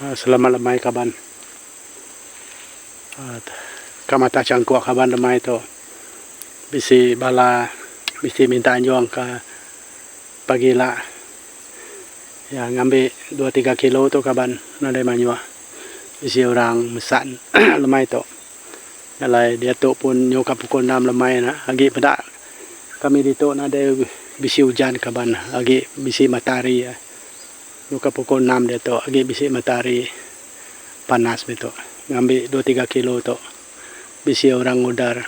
Selamat lemai kaban. Ka mata changkuk kaban lemai tu bisi bala bisi minta anjung ka pagi ila iya ngambi dua tiga kilo tu kaban nadai mayuh bisi orang mesan lemai tu. Alai diatu pun nyau ka pukul enam lemai ne agi peda kami ditu nadai bisi ujan kaban agi bisi matahari. Nyuka pukul enam diatu agi bisi matahari panas meh tu. Ngambi dua tiga kilo tu bisi orang ngudar.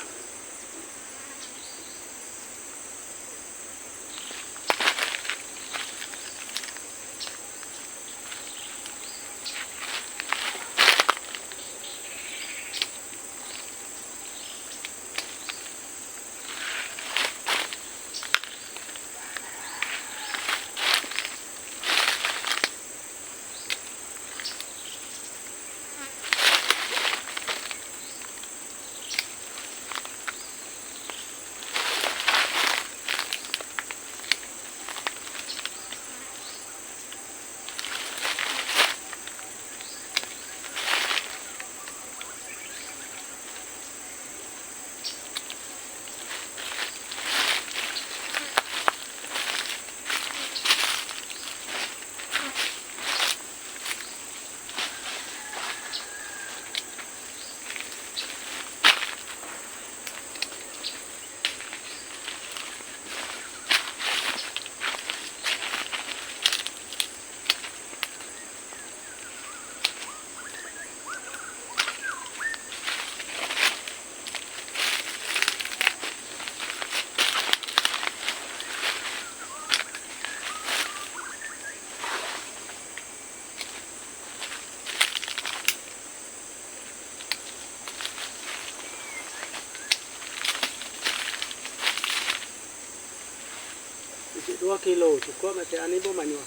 Bisi dua kilo chukup meh ti ani pun mayuh.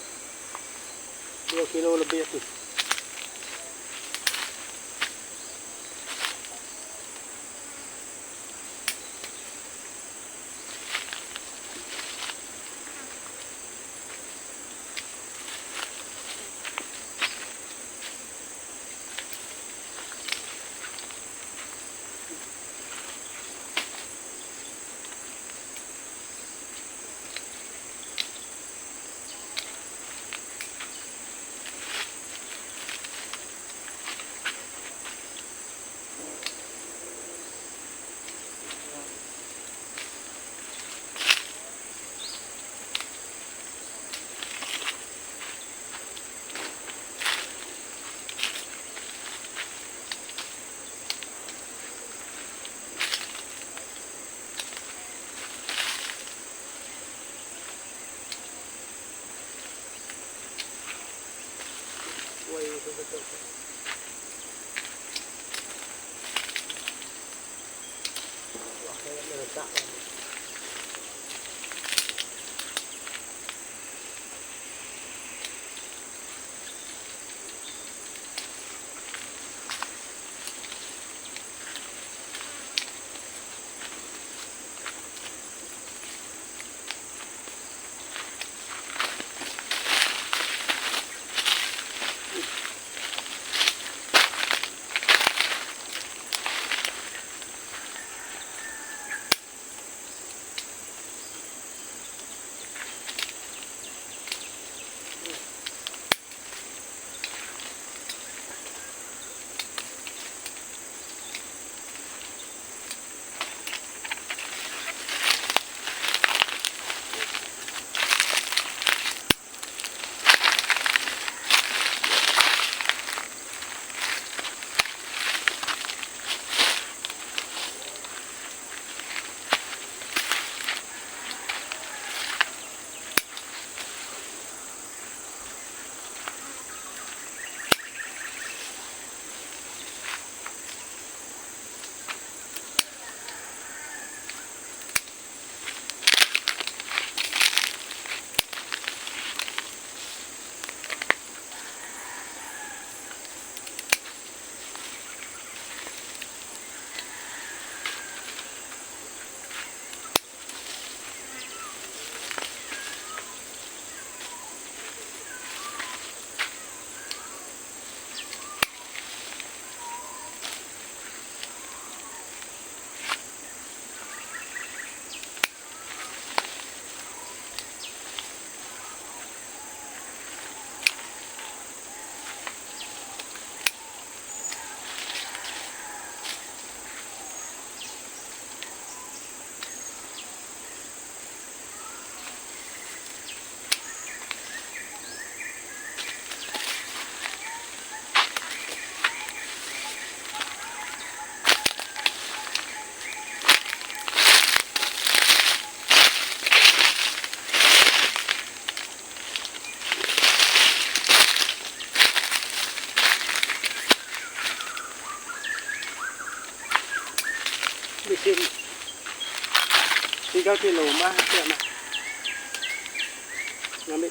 Dua kilo lebih tu. Bisi 3 kilo mah pia mah. Ngambi.